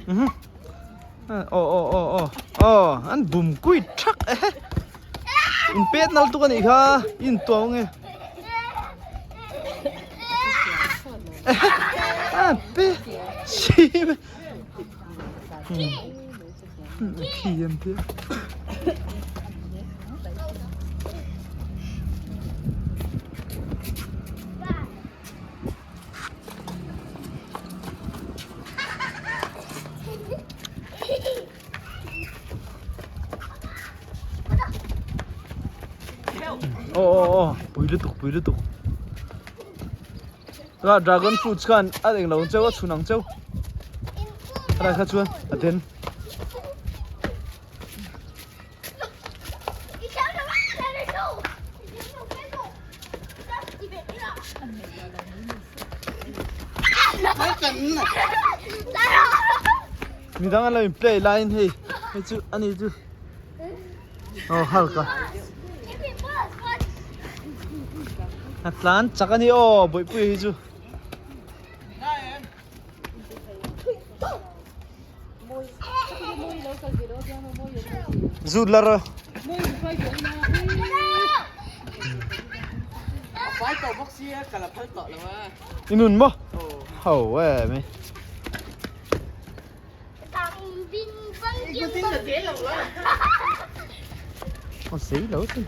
Mhm. Aw aw aw aw aw an bum kui thak e in pet nal tuk anih kha in tuau nge a pe si khi an tia Aw aw aw pui lutuk pui lutuk Ra dragon fruits khan a eng lo ang cheu a chhun ang cheu a kha chuan a den Midang an lo in play laiin hei hei chu ani chu aw halka a tlan chak ani aw bawihpuia hi chu. Zut la rawh. I nun maw? Ho e mi. Aw sei lo sin.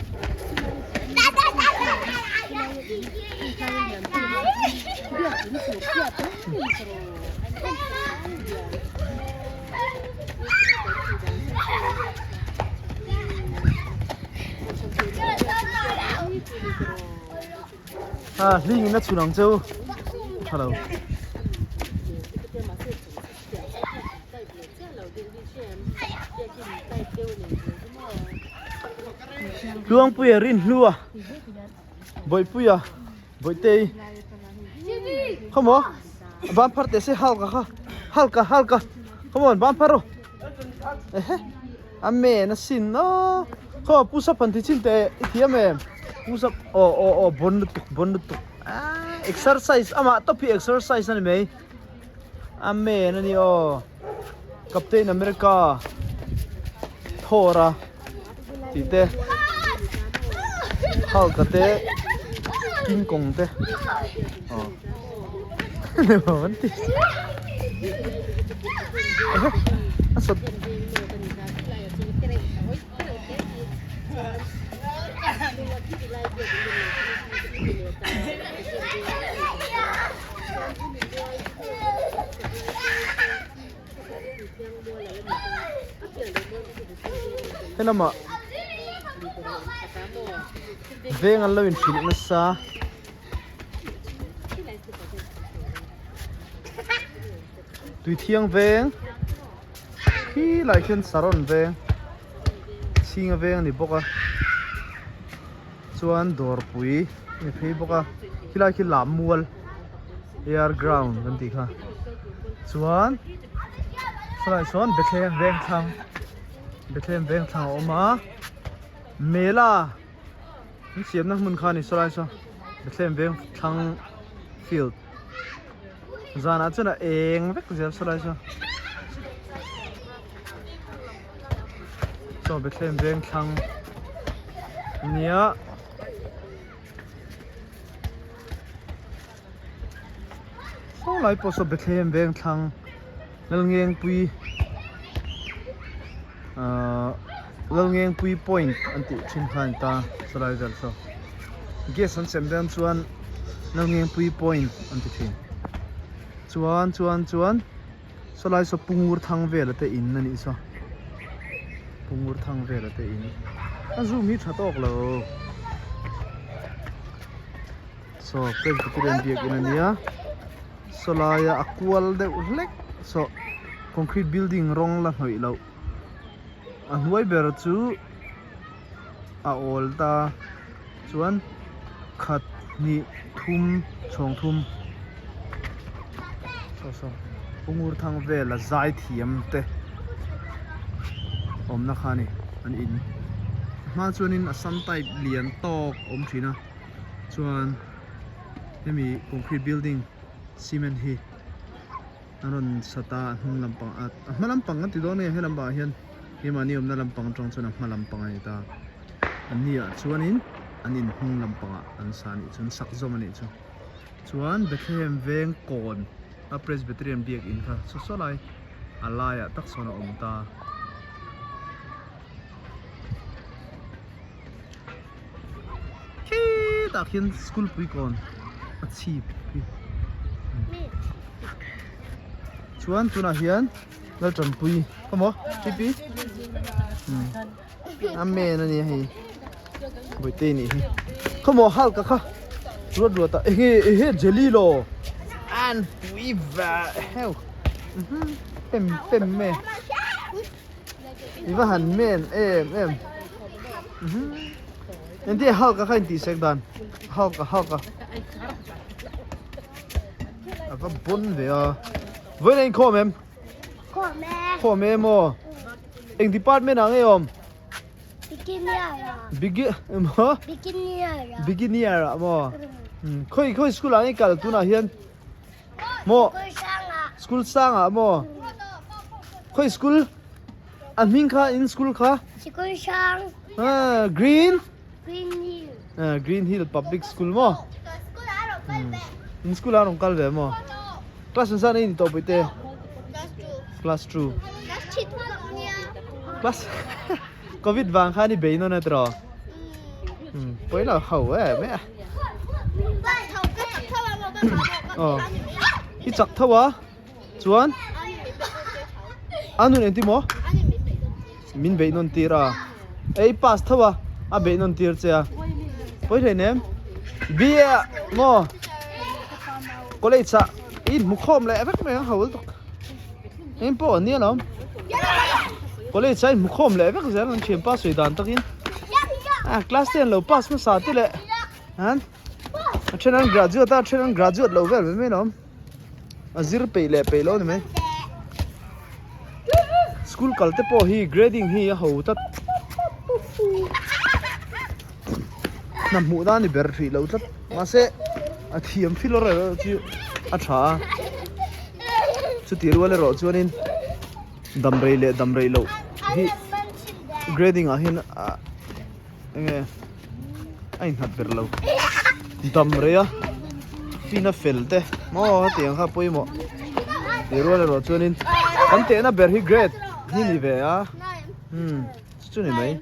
A hling in a chhun ang cheu hello Tluangpuia rin hlua Bawihpuia Bawihtei Come on Ban phar teh se halka kha halka halka Come on ban phar rawh Ehe a men a sin aw Khaw push up han ti chin teh i thiam em push up aw aw aw bon lutuk bon lutuk ah exercise amah tawp hi exercise a ni mai a men a ni aw Captain America Thor a tih te Hulk a te King Kong te aw nuam an ti a sawt Helamah veng an lo inhrilh nasa. Tuithiang veng khi lai khian Saron veng chhinga veng a ni bawk a chuan dawrpui a ni phei bawk a khilai khi Lammual air ground kan tih kha chuan saw lai sawn Bethlehem Vengthlang Bethlehem Vengthlang a awm a Mela an siamna hmun kha a ni saw lai saw Bethlehem Vengthlang field zanah chuan a eng vek zel saw lai saw Chaw Bethlehem Vengthlang nia Saw lai pawh saw Bethlehem Vengthlang Lalngengpui ahh Lalngengpui point an tih thin kha a ni ta saw lai vel saw gas an sem dawn chuan Lalngengpui point an ti thin chuan chuan chuan. Saw lai saw Pungur thang vela te in a nih saw Pungur thang vela te in a zoom hi tha tawk lo saw Presbyterian biakin a nia saw laia a kual deuh hlek saw concrete building rawng la hnawih loh a hnuai ber chu a awl ta chuan khat hnih thum chhawng thum saw saw Pungur thang vela zai thiam te awmna kha a ni an in hma chuanin assam type lian tawk a awm thin a chuan hemi concrete building cement hi. An rawn sa ta a hnung lampang a a hma lampang kan ti dawn nge he lampangah hian keimahni awmna lampang atang chuan a hma lampang a ni ta. An ni ah chuanin an in hnung lampangah an sa anih chu an sak zawm anih chu. Chuan Bethlehem veng kawn a Presbyterian biakin kha saw saw lai a laiah tak sawn a awm ta. Khitah khian school pui kawn a chhip hi chuan tunah hian Laltanpui emaw pipi a men a nia hei Bawihte nih hi khawmaw halka kha ruat ruat ah enge ehe jelly law an pui va heu pem pem e. I va han men em em Engtin Hulk a kha intih sek dan Hulk a Hulk a A va bon ve a Vawiin a inkhawm em? Khawm e. Khawm em aw. Eng department ah nge awm? Beginner ah. Begi emaw? Beginner ah. Beginner ah maw? Khawi khawi school ah nge kal tunah hian? Maw? School sang ah. School sang ah maw? Khawi school? A hming kha in school kha? School sang. Ah, Green? Green Hill. Ah, Green Hill Public School maw? In school ah rawn kal ve maw? Class engzat nei ni tawh pui te? Class 2. Class 2. Class 3 thu tak nia. Class Covid vang khan i bei nawn a tiraw? Pawi lo ho em e. Aw i chak tho a chuan a nun engti maw min beih nawn tir a ei pass tho a a beih nawn tir che a pawi hle nem B a maw college ah i inhmu khawm leh vek mai ang ho lutuk eng pawh an nia lawm college ah i inhmu khawm leh vek zel an thianpa sawi dan takin ah class ten lo pass hmasa te leh an a then an graduate a a then an graduate lo vel ve mai lawm a zir peih leh peih lo a ni mai school kal te pawh hi grading hi a ho tlat hna hmuh nan ni ber hrih lo tlat mahse a thiam fil erawh chu a tha a chuti rual erawh chuanin dam rei leh dam rei loh hi grading ah hian ah enge a innghat ber lo dam rei a fina fel te maw hetiang kha pawimawh ti rual erawh chuanin kan tehna ber hi grade hi ni ve a umm chu ni mai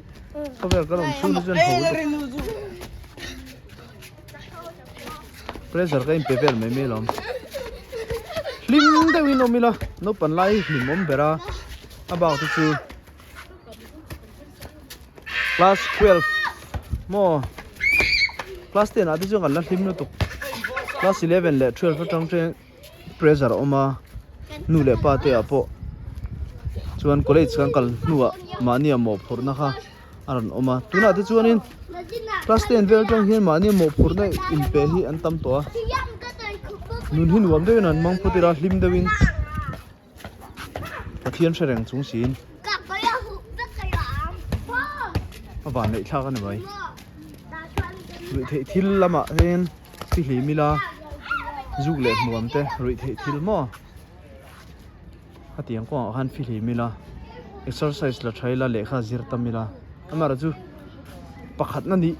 khawvel kan awm chhung te chuan ho lutuk pressure ka inpe vel mai mai alawm hlim deuhin awm ila naupang lai hi hlim awm ber a a bak te chu. Class 12 maw class 10 ah te chuan kan la hlim lutuk class 11 leh 12 atang te pressure a awm a nu leh pa te ah pawh chuan college kan kal hnuah mahni a mawhphurhna kha a rawn awm a tunah te chuanin class 10 vel atang hian mahni a mawhphurhna inpe hi an tam tawh a nun hi nuam deuhin an mang phawt ila hlim deuhin. Pathian hre reng chung siin a van neih thlak a ni mai. Ruih theih thil lamah hian fihlim ila zuk leh hmuam te ruih theih thil maw hetiang kawngah khan fihlim ila exercise la tha ila lehkha zir tam ila amaherawhchu chu pakhatna nih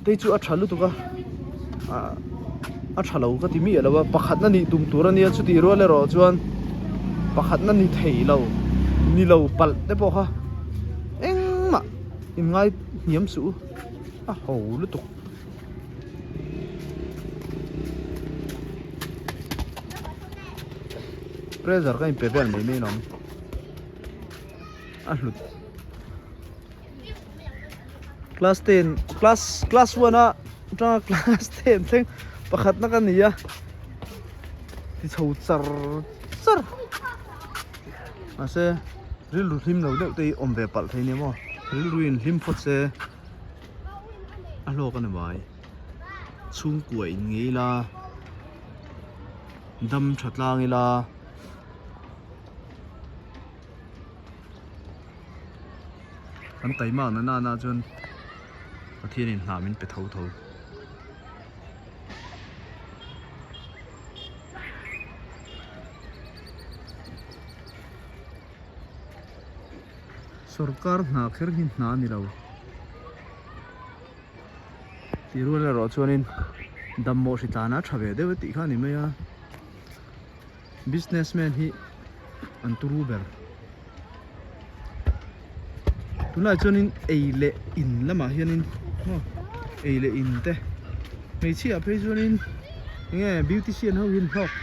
te chu a tha lutuk a ah a tha lo ka ti miah lo a pakhatna nih tum tur a nia chutih rual erawh chuan pakhatna ni thei lo ni lo palh te pawh kha engmah in ngai hniam suh u a ho lutuk. Pressure ka inpe vel mai mai alawm a hlut. Class 10 class class 1 a atanga class 10 thleng pakhatna ka ni a ti chho char char mahse rilru hlim lo deuh te hi awm ve palh thei nia maw rilru in hlim phawt se a hlawk a ni mai chhungkua in ngei ila dam tha tlang ila. Kan taima na nana chuan Pathianin hna min pe tho tho. Sorkar hna kher hi hna a ni lo. Tih rual erawh chuanin dammawh hri tlana tha ve deuh e tih kha a ni mai a. Businessman hi an turu ber. Tunlai chuanin ei leh in lamah hianin maw ei leh in te hmeichhia ah phei chuanin enge beautician ho hian hlawk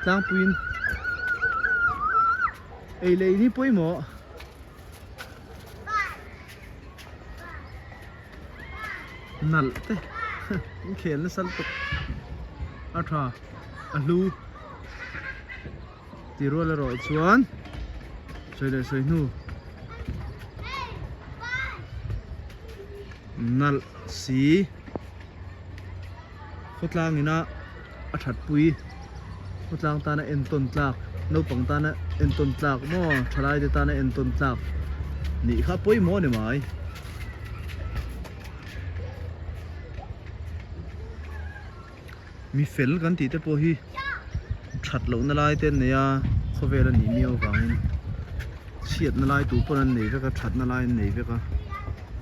tlangpuiin ei leh in hi pawimawh. Nalh te in khel nasa lutuk a tha a hlu tih rual erawh chuan sawi leh sawi hnu nalh si khawtlang ina a that pui khawtlang tana entawn tlak naupang tana entawn tlak maw thalai te tana entawn tlak nih kha pawimawh a ni mai. Mi fel kan tih te pawh hi that lohna lai te an nei a khawvel a nih miau avangin chhiatna lai tur pawn an nei vek a thatna lai an nei vek a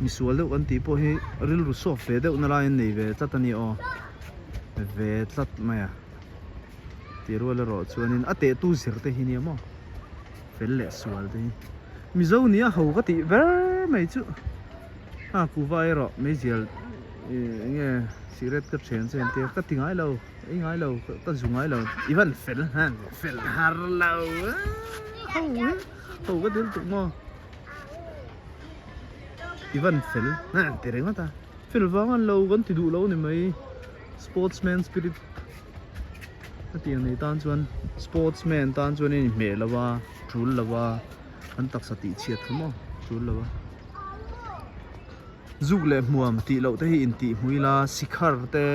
misual deuh kan tih pawh hi rilru sawp ve deuh na lai an nei ve tlat a ni aw ve tlat mai a tih rual erawh chuanin a tehtu zir te hi nia maw fel leh sual te hi mizo nia ho ka tih ber mai chu a kuva erawh meizial ih eng nge cigarette ka thian che entir ka ti ngai lo ei ngai lo ka zu ngai lo i van fel han fel har lo ho hi ho ka dil tuk maw i van fel han ti ringawt a fel vang an lo kan ti duh lo ni mai sportsman spirit a tiang nei tan chuan sportsman tan chuan a inhmeh lo a tul lo a an taksa tih chhiat kha maw tul lo a. Zuk leh hmuam tih loh te hi intih hmu ila sikhar te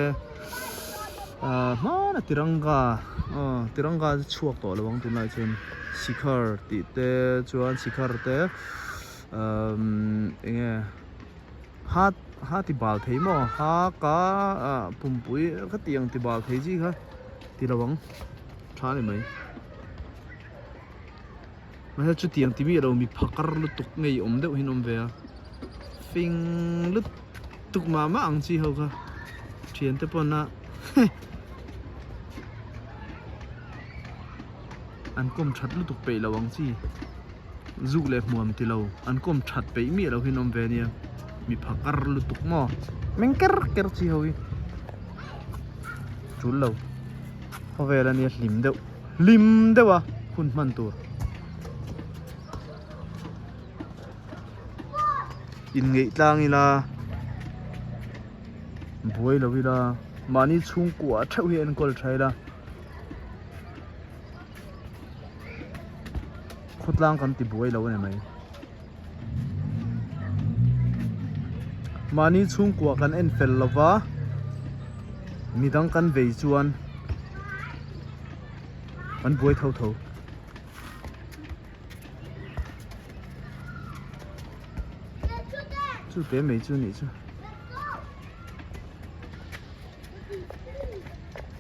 ahh hmana tiranga aw tiranga chu chhuak tawh lo ang tunlai chuan sikhar tih te chuan sikhar te umm eng nge ha ha ti bal thei maw ha ka ah pumpui ka tih ang ti bal thei chi kha ti lo ang tha a ni mai. Mahse chutiang ti miah lo mi phakar lutuk ngei awm deuh hian awm ve a fing lutuk mah mah ang chi ho kha thian te pawn a an kawm that lutuk peih lo ang chi zuk leh hmuam ti lo an kawm that peih miah lo hian awm ve ania mi phakar lutuk maw meng ker ker chi ho hi tul lo khawvel ania hlim deuh. Hlim deuh a hun hman tur. Inngeih tlang ila, buai lo ila, mahni chhungkua theuh hi enkawl tha ila, khawtlang kan ti buai lo a ni mai. Mahni chhungkua kan en fel lo va, midang kan vei chuan kan buai tho tho. Chu te mai chu nih chu.